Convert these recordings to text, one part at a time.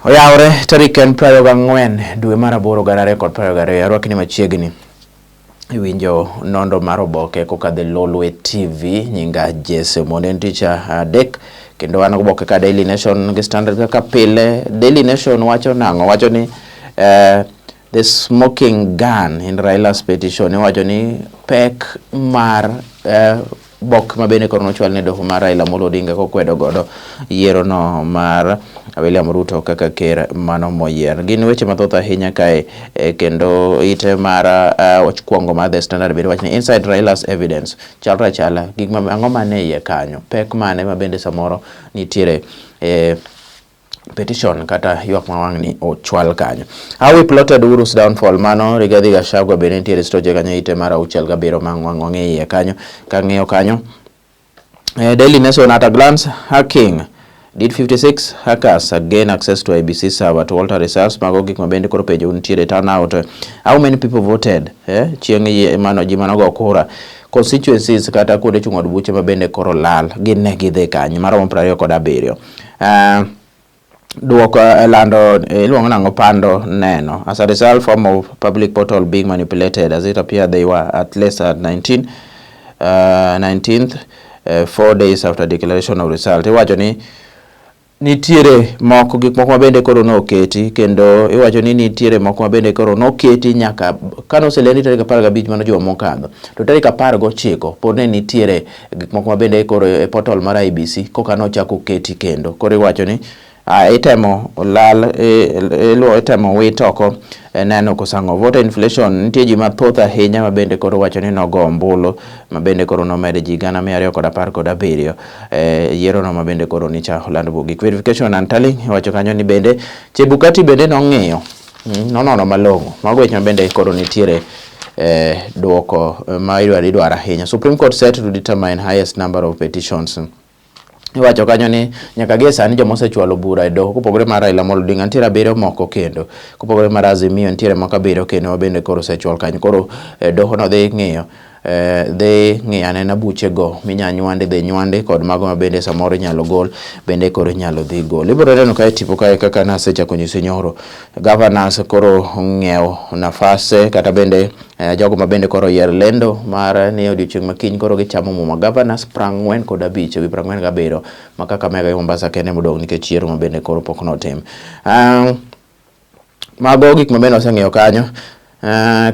Oyawre tarik en 24 dwe mar aboro 2022. Arwakni machiegni iwinjo nondo mar oboke kokadho e Lolwe TV. Nyinga Jesse Omondi, en tich adek kendo an oboke ka Daily Nation gi Standard kaka pile. Daily Nation wacho nang'o? Wacho ni the smoking gun in Raila's petition. Iwacho ni pek mar bok ma bende koro nochwal ne doho mar Raila Amolo Odinga kokwedo godo yiero no mar William Ruto kaka ker mano moyier. Gin weche mathoth ahinya kae kendo ite mar wach kuongo mar The Standard bende wach ni inside Raila's evidence chalre achala gik ma ang'o mane iye kanyo, pek mane ma bende samoro nitiere e petition kata ywak ma wang' ni ochwal kanyo. How we plotted Uhuru's downfall, mano Rigathi Gachagua bende nitiere stoche kanyo ite mar 6 gi 7 ma wang' wang'e iye kanyo kang'iyo kanyo. Daily Nation at a glance, hacking. Did 56 hackers gain access to IEBC server to alter results? Mago gik ma bende koro penjo nitiere turnout. How many people voted? Chieng' mano ji manogo kura. Constituencies kata kuonde chung' od buche ma bende koro lal gin ne gidhi kanyo maromo 27. Duoko lando iluongo nang'o pando neno as a result form of public portal being manipulated as it appeared they were at least at 19 19th 4 days after declaration of result. Iwacho ni nitiere moko gik moko mabende koro noketi kendo iwacho ni nitiere moko mabende koro noketi nyaka kane oselendi tarik 15 mano juma mokadho to tarik 19 pod ne nitiere gik moko mabende koro e portal mar IEBC koka nochak oketi kendo koro iwacho ni itemo lal itemo wit oko neno kosang'o voter inflation. Nitie ji mathoth ahinya ma bende koro wacho ni nogo ombulu ma bende koro nomed ji 217 yiero no ma bende koro nicha oland mogik. Verification and tallying iwacho kanyo ni bende Chebukati bende nong'iyo nonono malong'o mago weche ma bende koro nitiere duoko ma idwaro ahinya. Supreme Court set to determine highest number of petitions. Iwacho kanyo ni nyaka gie sani joma osechwalo bura e doho kopogore mar Raila Amolo Odinga nitiere abiriyo moko kendo kopogore mar Azimio nitiere moko abiriyo kendo ma bende koro osechwal kanyo. Koro doho no dhi ng'iyo dhi ng'iyo anena buchego minya nywandi dhi nywandi kod mago ma bende samoro inyalo gol bende koro inyalo dhi gol. Ibiro neno kae tipo kae kaka nasechako nyisi nyoro governors koro ng'iewo nafase kata bende jogo ma bende koro oyier lendo mar ni odiochieng' makiny koro gichamo muma governors 45 ewi 47 ma Kakamega gi Mombasa kende modong' nikech yiero ma bende koro pok notim. Mago gik ma bende waseng'iyo kanyo.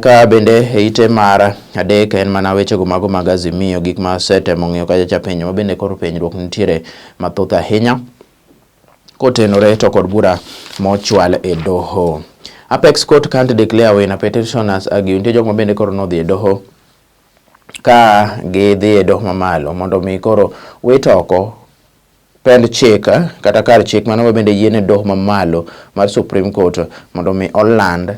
Ka bende e ite mar adek en mana wechego mago mag Azimio gik ma asetemo ng'iyo kacha cha penjo ma bende koro penjruok nitiere mathoth ahinya kotenore to kod bura mochwal e doho. Apex Court can't declare winner, petitioners argue. Nitie jok ma bende koro nodhi e doho ka gidhi e doho mamalo mondo mi koro wit oko pend chik kata kar chik mano ma bende yiene doho mamalo mar Supreme Court mondo mi oland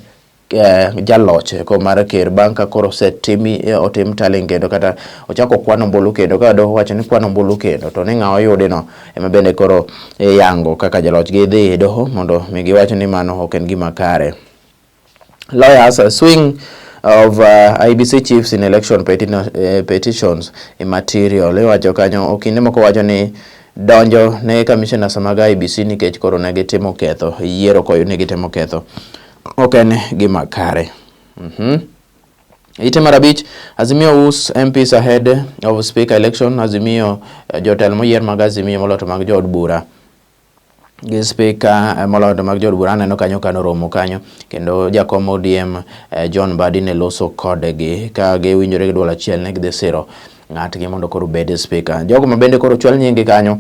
jaloch ko mar ker bang' ka koro osetimi otim tallying kendo kata ochako kwan ombulu kendo ka doho wacho ni kwan ombulu kendo to ni ng'a oyudi no ema bende koro iyango kaka jaloch. Gidhi e doho mondo mi giwach ni mano ok en gima kare. Lawyers swing of IEBC chiefs in election petitions immaterial. Iwacho kanyo okinde moko wacho ni donjo ne commissioners mag IEBC nikech koro ne gitimo ketho yiero koyo ne gitimo ketho ok en gima kare. Ite mar abich, Azimio woos MPs ahead of speaker election. Azimio jotelo moyier mag Azimio moloyo to mag jood bura gi speaker moloyo to mag jood bura aneno kanyo kanoromo kanyo kendo jakom ODM John Mbadi ne loso kodgi ka giwinjore gi duol achiel ne gidhi siro ng'atgi mondo koro obed speaker. Jogo ma bende koro ochwal nying gi kanyo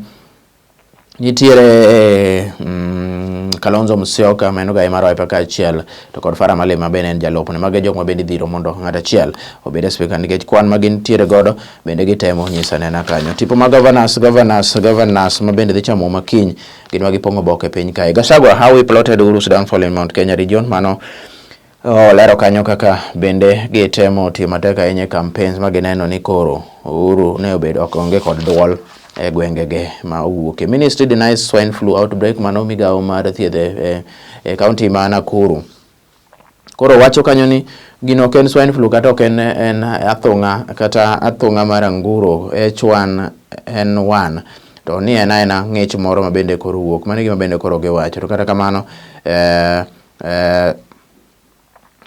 nitiere Kalonzo Musyoka ma en ogaye mar Wiper kaachiel to kod Farah Maalim ma bende en jalupne. Mago e jok ma bende idhiro mondo ng'at achiel obed e speaker nikech kwan ma gintiere godo bende gitemo nyiso anena kanyo. Tipo mag governors, governors, governors ma bende dhi chamo makiny gin ma gipong'o oboke piny kae. Gachagua, how we plotted Uhuru's downfall in Mount Kenya region. Mano olero kanyo kaka bende gitemo tiyo matek ahinya e campaigns ma gineno ni koro Uhuru ne obedo ok onge kod duol e gwengege ma owuoke. Ministry denies swine flu outbreak. Mano migawo mar thieth e county ma Nakuru. Koro wacho kanyo ni gino ok en swine flu kata ok en athung'a kata athung'a mar anguro H1N1. To ni en aena ng'ich moro ma bende koro wuok. Mano e gima bende koro giwacho. To kata kamano,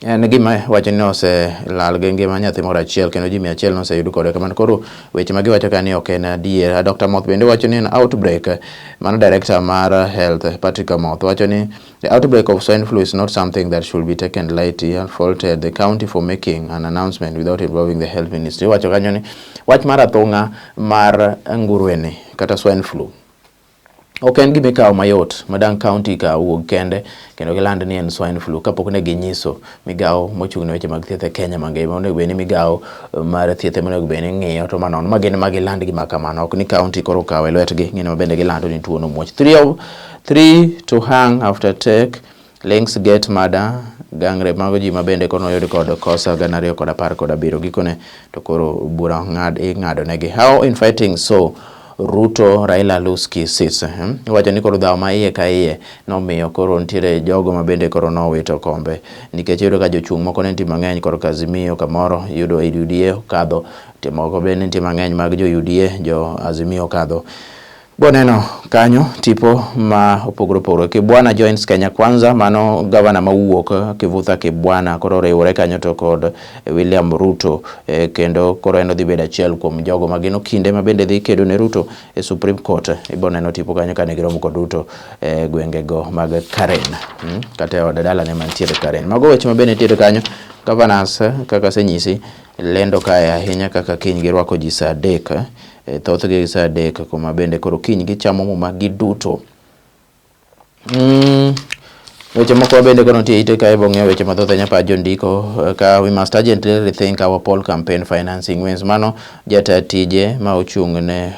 en gima wacho ni oselal gi ngima nyathi moro achiel kendo ji 100 noseyud kode kamano. Koro weche ma giwacho ka ni ok en adier. Dr. Moth bende wacho ni en outbreak. Mano director mar health Patrick Amoth wacho ni the outbreak of swine flu is not something that should be taken lightly and faulted the county for making an announcement without involving the health ministry. Wacho kanyo ni wach mar athung'a mar nguruwe kata swine flu ok en gima ikawo mayot ma dang' county ka wuog kende kendo giland ni en swine flu kapok ne ginyiso migawo mochung' ne weche mag thieth e Kenya mangima. Onego bed ni migawo mar thieth ema onego bed ni ng'iyo to manono ma gin ma giland gima kamano, ok ni county koro okawo e lwetgi gin ema bende gilando ni tuo no muoch. Three, of, three to hang after tech links gate murder gang rape. Mago ji ma bende koro noyud kod kosa 2017. Gikone to koro bura ng'ad ing'ado negi. How infighting so Ruto Raila lose key seats. Iwacho ni koro dhawo ma iye ka iye nomiyo koro nitiere jogo ma bende koro nowito kombe nikech iyudo ka jochung' moko ne nitie mang'eny korka Azimio, kamoro iyudo UDA okadho, nitie moko bende nitie mang'eny mag jo UDA, jo Azimio okadho. Boneno kanyo tipo ma opogore opogore. Kibwana joins Kenya Kwanza, mano gavana mawuok Kivutha Kibwana koro oriwore kanyo to kod William Ruto, kendo koro en odhi bedo achiel kuom jogo ma gin okinde ma bende dhi kedo ne Ruto e Supreme Court. Ibo neno tipo kanyo kane giromo kod Ruto e gwengego mag Karen, kata e od dalane mantiere Karen. Mago weche ma bende nitiere kanyo. Governors, kaka asenyisi, lendo kae ahinya kaka kiny girwako ji saa 3, thothgi saa 3 kuma bende koro kiny gichamo muma giduto. Weche moko bende koro nitie ite kae bong'eyo weche mathoth ahinya pa jondiko ka we must urgently rethink our poll campaign financing wins. Mano jata tije ma ochung' ne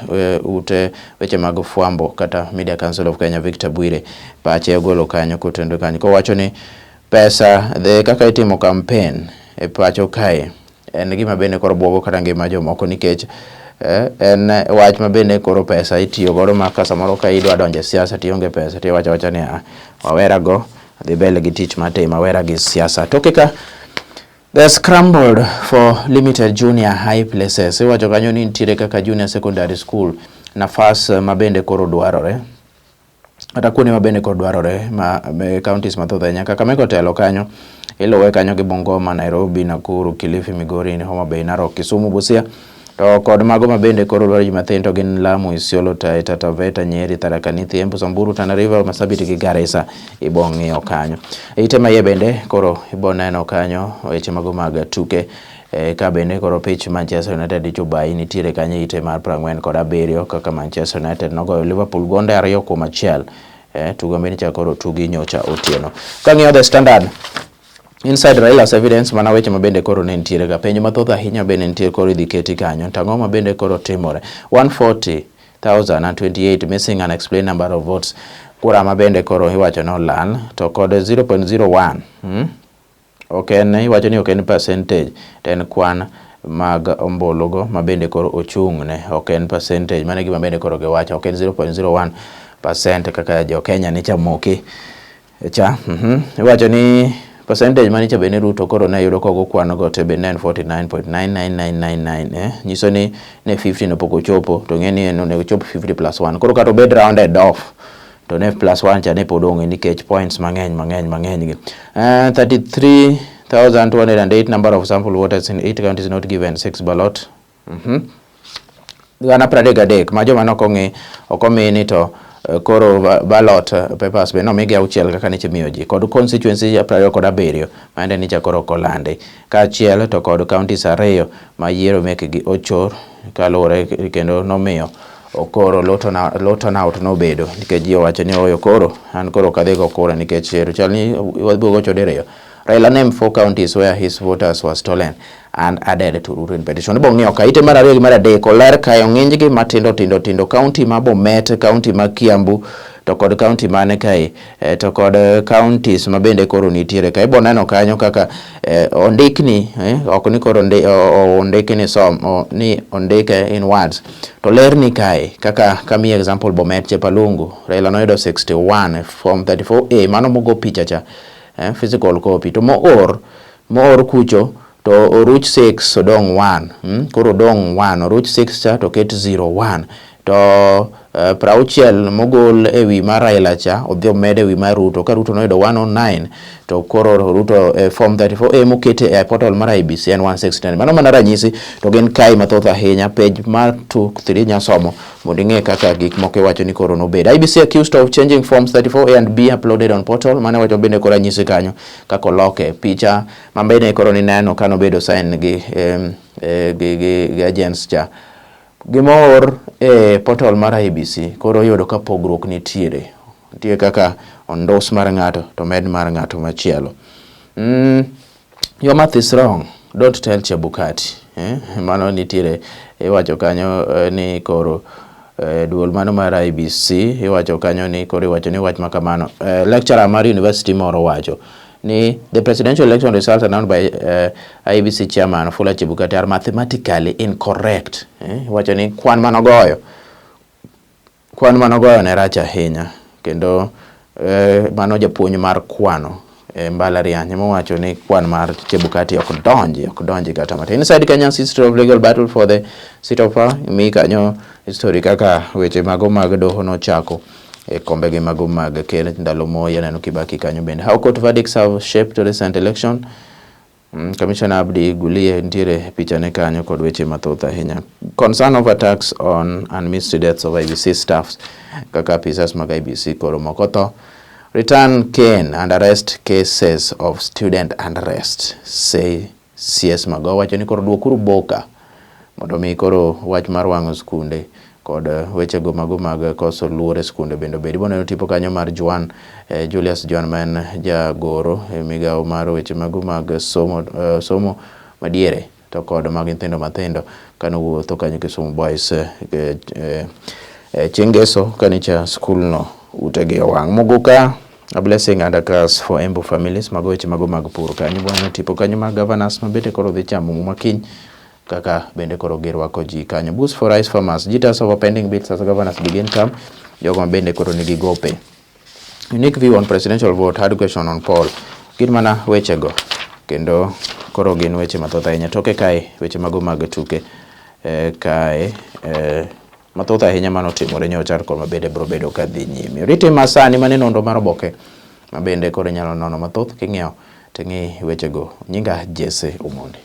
ute weche mag fwambo kata Media Council of Kenya, Victor Bwire, pache ogolo kanyo kotendo kanyo kowacho ni pesa dhe kaka itimo campaign e pacho kae en gima bende koro buogo kata ngima jomoko nikech en wach ma bende koro pesa itiyo godo ma ka samoro ka idwa donjo e siasa to ionge pesa to iwacho awacha ni ah, wawera go adhi mbele gi tich matimo, awera gi siasa. Toke ka the scrambled for limited junior high places. Iwacho kanyo ni nitiere kaka junior secondary school nafas ma bende koro dwarore kata kuonde ma bende koro dwarore ma counties mathoth ahinya. Kakamega otelo kanyo, iluwe kanyo gi Bungoma, Nairobi, Nakuru, Kilifi, Migori, Homa Bay, Narok, Kisumu, Busia to kod mago ma bende koro dwaro ji mathin to gin Lamu, Isiolo, Taita Taveta, Nyeri, Tharaka Nithi, Embu, Samburu, Tana River, Marsabit gi Garissa ibo ng'iyo kanyo. Ite maiye bende koro ibo neno kanyo weche mago mag tuke, ka bende koro pich Manchester United ichubai nitiere kanyo ite mar 47 kaka Manchester United nogoyo Liverpool gonde 2-1, tugo bende cha koro tugi nyocha otieno. Kang'iyo The Standard, Inside Raila's evidence, mana weche ma bende koro ne nitiere ga penjo mathoth ahinya bende nitie koro idhi keti kanyo to ang'o ma bende koro timore. 140,028 missing unexplained number of votes, kura ma bende koro iwacho ni olal to kod 0.01, Ok en iwacho ni ok en percentage to en kwan mag ombulu go ma bende koro ochung' ne ok en percentage. Mano e gima bende koro giwacho, ok en 0.01% kaka jo Kenya ne chamoke cha. Iwacho ni percentage manicha bende Ruto koro ne yudo kogo kwan go te bende ne en 49.99999, nyiso ni ne 50 no pok ochopo to ng'e ni en onego ochop 50 plus 1. Koro kata obed rounded off to ne plus 1 cha ne pod onge nikech points mang'eny mang'eny mang'eny gi. 33,208 number of sample voters in 8 counties not given 6 ballot. 33,000 ma joma nok ong'e ok omi ni to koro ballot papers be nomigi auchiel kaka niche miyo ji kod constituency 27 maende nicha koro ok olandi kaachiel to kod counties ariyo ma yiero mekgi ochor kaluwore kendo nomiyo koro low turnout nobedo nikech ji owacho ni oyo koro an koro ok adhi go kura nikech ero chal ni wadhi gocho diriyo. Raila name four counties where his voters were stolen and added to Ruto in petition. Ibo ng'iyo ka ite mar ariyo gi mar adek oler kae ong'injgi matindo tindo tindo, county ma Bomet, county ma Kiambu to kod county mane kae, to kod counties ma bende koro nitiere ka. Ibo neno kanyo kaka ondikni, ok ni koro ondikni som ni ondike in words to lerni kae kaka kamiyo example Bomet Chepalungu Raila noyudo 61 from 34A mano mogo picha cha, physical copy to moor moor kucho to oruch 6 odong' 1, Koro odong' 1, oruch 6 cha to ket 01 to Prauchiel mogol e wi mar Raila cha odhi omed e wi mar Ruto. Ka Ruto noyudo 109 to koro Ruto e form 34A mokete e portal mar IEBC en 169. Mano mana ranyisi to gin kai mathoth ahinya. Page mar 2 3 nya somo mondo ing'e kaka gik moko iwacho ni koro nobed. IEBC accused of changing forms 34A and B uploaded on portal. Mano iwacho bende koro ranyisi kanyo kaka oloke picha ma bende koro nineno ka nobedo sign gi, gi, gi, gi agents cha. Gima oor e portal mar IEBC koro oyudo ka pogruok nitiere. Nitie kaka ondos mar ng'ato to med mar ng'ato machielo. Your math is wrong. Don't tell Chebukati. Mano nitiere iwacho kanyo ni koro duol mano mar IEBC iwacho kanyo ni koro iwacho ni wach makamano. Lecturer mar university moro wacho ni the presidential election results announced by IEBC chairman Wafula Chebukati are mathematically incorrect. Iwacho ni kwan manogoyo ne rach ahinya kendo mano japuonj mar kwano e mbalariany mowacho ni kwan mar Chebukati ok donji kata matin. Inside Kenya's history of legal battle for the seat of power, mi kanyo history kaka weche mago mag doho nochako e kombegi mago mag ker ndalo Moi aneno Kibaki kanyo bende. How court verdicts have shaped recent election. Commissioner Abdi Gulie nitiere picha ne kanyo kod weche mathoth ahinya. Concern over attacks on and mystery deaths of IEBC staffs kaka apisas mag IEBC koro moko tho. Return cane and arrest cases of student unrest, say CS Magoha wacho ni koro duokuru boka mondo mi koro wach mar wang'o skunde kod wechego mago mag koso luor e skunde bende obedi. Boneno tipo kanyo mar Juan Julius Juan ma en jagoro e migawo mar weche mago mag somo, somo madiere to kod mag nyithindo mathindo kanowuotho kanyo Kisumu Boys chieng' ngeso kanicha skul no utegi owang'. Muguka a blessing and a curse for Embu families. Mago weche mago mag pur kanyo. Boneno tipo kanyo mag governors ma bende koro dhi chamo muma kiny kaka bende koro girwako ji kanyo. Boost for rice farmers. Jitters over pending bills as governors begin term. Jogo ma bende koro nigi gope. Unique view on presidential vote, hard question on poll. Gin mana wechego kendo koro gin weche mathoth ahinya. Toke kae weche mago mag tuke kae mathoth ahinya manotimore nyocha kod mabende biro bedo ka dhi nyime. Oriti masani mane nonro mar oboke mabende koro inyalo nono mathoth king'iyo ting'i wechego. Nyinga Jesse Omondi.